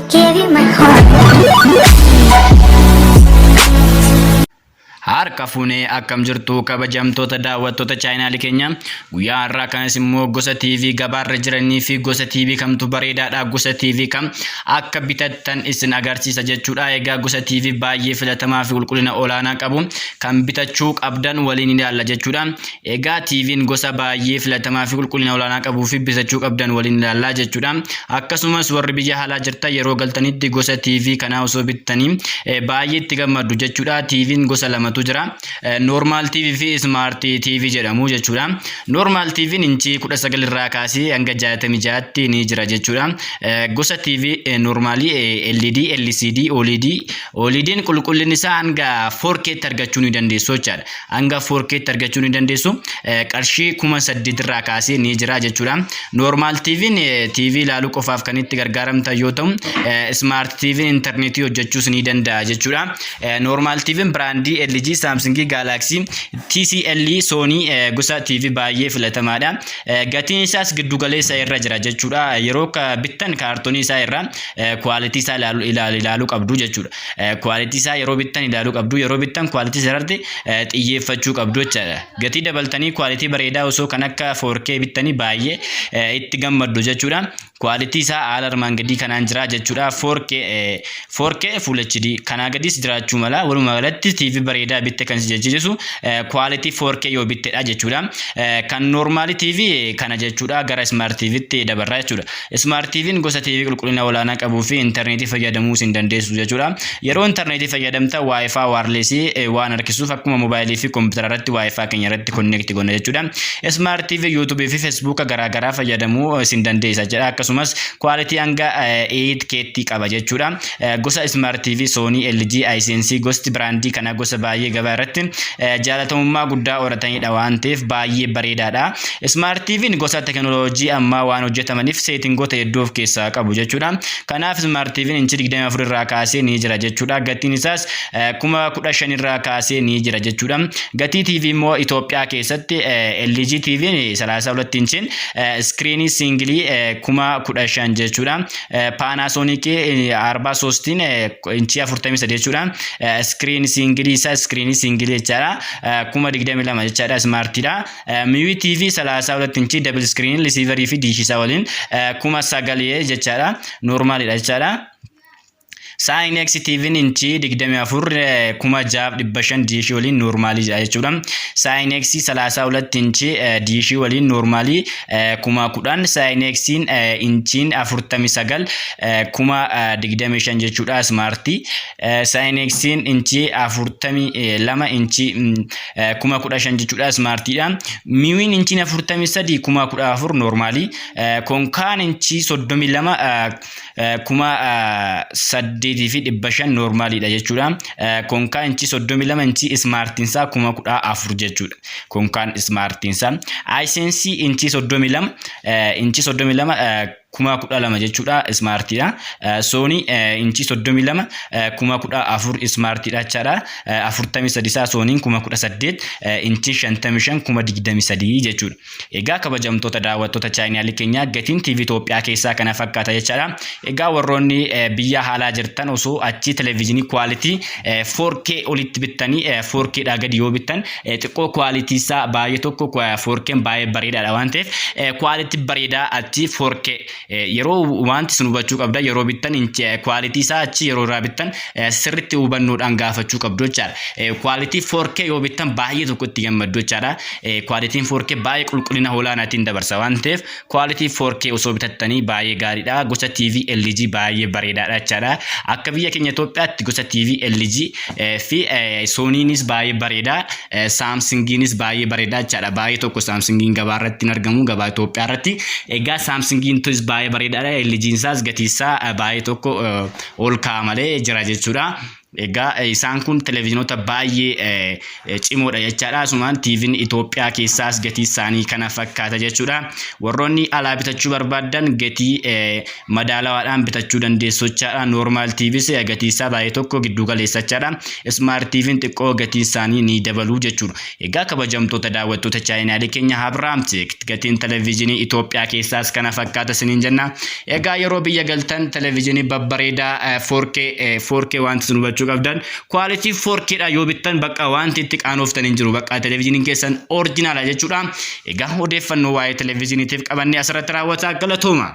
Gave you my heart. Harka fuunee, akkam jirtu kabajamtoota daawwattoota chaayinaalii keenya? Guyyaa har'aa kanas immoo gosa TV gabaarra jiranii fi gosa TV kamtu bareedaadha, gosa TV kam akka bitattan isin agarsiisa jechuudha. Egaa gosa TV baay'ee filatamaa fi qulqullina olaanaa qabu kan bitachuu qabdan waliin ilaalla jechuudha. Egaa TV'n gosa baay'ee filatamaa fi qulqullina olaanaa qabuu fi bitachuu qabdan waliin ilaallaa jechuudha. Akkasumas warri biyya alaa jirtan yeroo galtanitti gosa TV kanaa osoo bittanii baay'ee itti gammaddu jechuudha. TV'n gosa lamatu jira. Normal TV fi Smart TV jedhamu jechuudha. Normal TV'n inchii 19 irraa kaasee hanga 66tti ni jira jechuudha. Gosa TV normalii LED, LCD, OLED. OLED'n qulqullinni isaa hanga 4K tti argachuu ni dandeessu jechaadha. Hanga 4K tti argachuu ni dandeessu. Qarshii 8000 irraa kaasee ni jira jechuudha. Normal TV'n TV ilaaluu qofaaf kan itti gargaaramtan yoo ta'u, Smart TV'n intarneetii hojjechuus ni danda'a jechuudha. Normal TV'n brandii LG, Samsung, Galaxy, TCL, Sony gosa TV baay'ee filatamaadha. Gatiin isaas giddu galeessa irra jira jechuudha. Yeroo bittan kaartoonii isaa irra quality isaa ilaaluu qabdu jechuudha. Quality isaa yeroo bittan ilaaluu qabdu. Yeroo bittan quality isaa irratti xiyyeeffachuu qabdu jechaadha. Gatii dabaltanii quality bareedaa osoo kan akka 4K bittanii baay'ee itti gammaddu jechuudha. Quality isaa haala armaan gadii kanaan jira jechuudha. 4K, 4K Full HD kanaa gadis jiraachuu mala. Walumaa galatti TV bareedaa bitte kan si jechisiisu quality 4K yoo bittedha jechuudha. Kan normal TV kana jechuudha. Gara Smart TVtti dabarraa jechuudha. Smart TV'n gosa TV qulqullina olaanaa qabuu fi intarneetii fayyadamuu sin dandeessu jechuudha. Yeroo intarneetii fayyadamta WiFi wirelessii waan harkisuuf akkuma moobaayilii fi kompiitara irratti WiFi keenya irratti connect goona jechuudha. Smart TV YouTube fi Facebook garaagaraa fayyadamuu sin dandeessa jedha. Akkasumas quality hanga 8K qaba jechuudha. Gosa Smart TV Sony, LG, Hisense, gosti brandii kana gosa baay'ee gabaa irratti jaalatamummaa guddaa horatanidha waan ta'eef baay'ee bareedaadha. Smart TV'n gosa teknooloojii ammaa waan hojjetamaniif settingoota hedduu of keessaa qabu jechuudha. Kanaaf Smart TV'n inchi 24 irraa kaasee ni jira jechuudha. Gatiin isaas 15,000 irraa kaasee ni jira jechuudha. Gatii TV immoo Itoophiyaa keessatti LG TV'n 32 inchiin screenii singlii 15,000 jechuudha. Panasonic አርባ ሶስtiin inchii 43 jechuudha. Screen singlii isaa, screenii singlii jechaadha. 22,000 jechaadha, smartiidha. Miwii TV 32 inchii double screenii receiverii fi dishii isaa waliin 9,000 jechaadha. Normalidha jechaadha. Saayinx TV'n inchii 24 6,500 dishii waliin normalii jechuudha. Saayinx 32 inchii dishii waliin normalii 10,000. Saayinxiin inchiin 49 25,000 jechuudha, smartii. Saayinxiin inchii 42 inchii 15,000 jechuudha, smartiidha. Miwiin inchiin 43 14,000 normalii. Konkaan inchii 32 8,500 normaliidha jechuudha. Konkaa inchii 32 inchii smartiinsaa 14,000 jechuudha. Konkaan smartiinsaa. Hisense inchii 32, inchii 32 12,000 jechuudha, smartiidha. Sony inchii 32 14,000 smartiidha jechaadha. 43 isaa Sonyiin 18,000, inchii 55 23,000 jechuudha. Egaa kabajamtoota daawwattoota chaayinaalii keenyaa, gatiin TV Itoophiyaa keessaa kana fakkaata jechaadha. Egaa warroonni biyya alaa jirtan osoo achi televezyiinii quality 4K olitti bittanii, 4K dhaa gadi yoo bittan xiqqoo quality isaa baay'ee tokko, 4K baay'ee bareedaadha waan ta'eef quality bareedaa achi 4K yeroo wanti sun hubachuu qabda. Yeroo bittan quality isaa achi yeroo irraa bittan sirriitti hubannoodhaan gaafachuu qabdu jechaadha. Quality 4K yoo bittan baay'ee tokko itti gammaddu jechaadha. Qualityn 4K baay'ee qulqullina olaanaatiin dabarsa waan ta'eef quality 4K osoo bitattanii baay'ee gaariidha. Gosa TV LG baay'ee bareedaadha jechaadha. Akka biyya keenya Itoophiyaatti gosa TV LG fi Sonyiinis baay'ee bareeda. Samsungiinis baay'ee bareeda jechaadha. Baay'ee tokko Samsungiin gabaa irratti hin argamu gabaa Itoophiyaa irratti. Egaa Samsungiin tunis baay'ee bareedaadha. LG'n isaas gatii isaa baay'ee tokko ol ka'a malee jira jechuudha. Egaa isaan kun televezyiinoota baay'ee cimoodha jechaadha. Asumaan TV'n Itoophiyaa keessaas gatii isaanii kana fakkaata jechuudha. Warroonni alaa bitachuu barbaaddan gatii madaalawaadhaan bitachuu dandeessu jechaadha. Normal TVs gatii isaa baay'ee tokko giddu galeessa jechaadha. Smart TV'n xiqqoo gatii isaanii ni dabalu jechuudha. Egaa kabajamtoota daawwattoota chaayinaalee keenya Abiraam gatiin televezyiinii Itoophiyaa keessaas kana fakkaata isiniin jenna. Egaa yeroo biyya galtan televezyiinii babbareedaa 4K, 4K wanti isin hubachuu qabdan, quality 4K dha yoo bittan, bakka wanti itti qaanoftan hin jiru, bakka televezyiiniin keessan original jechuudha. Egaa odeeffannoo waa'ee televezyiiniitiif qabannee asirratti raawwataa, galatooma.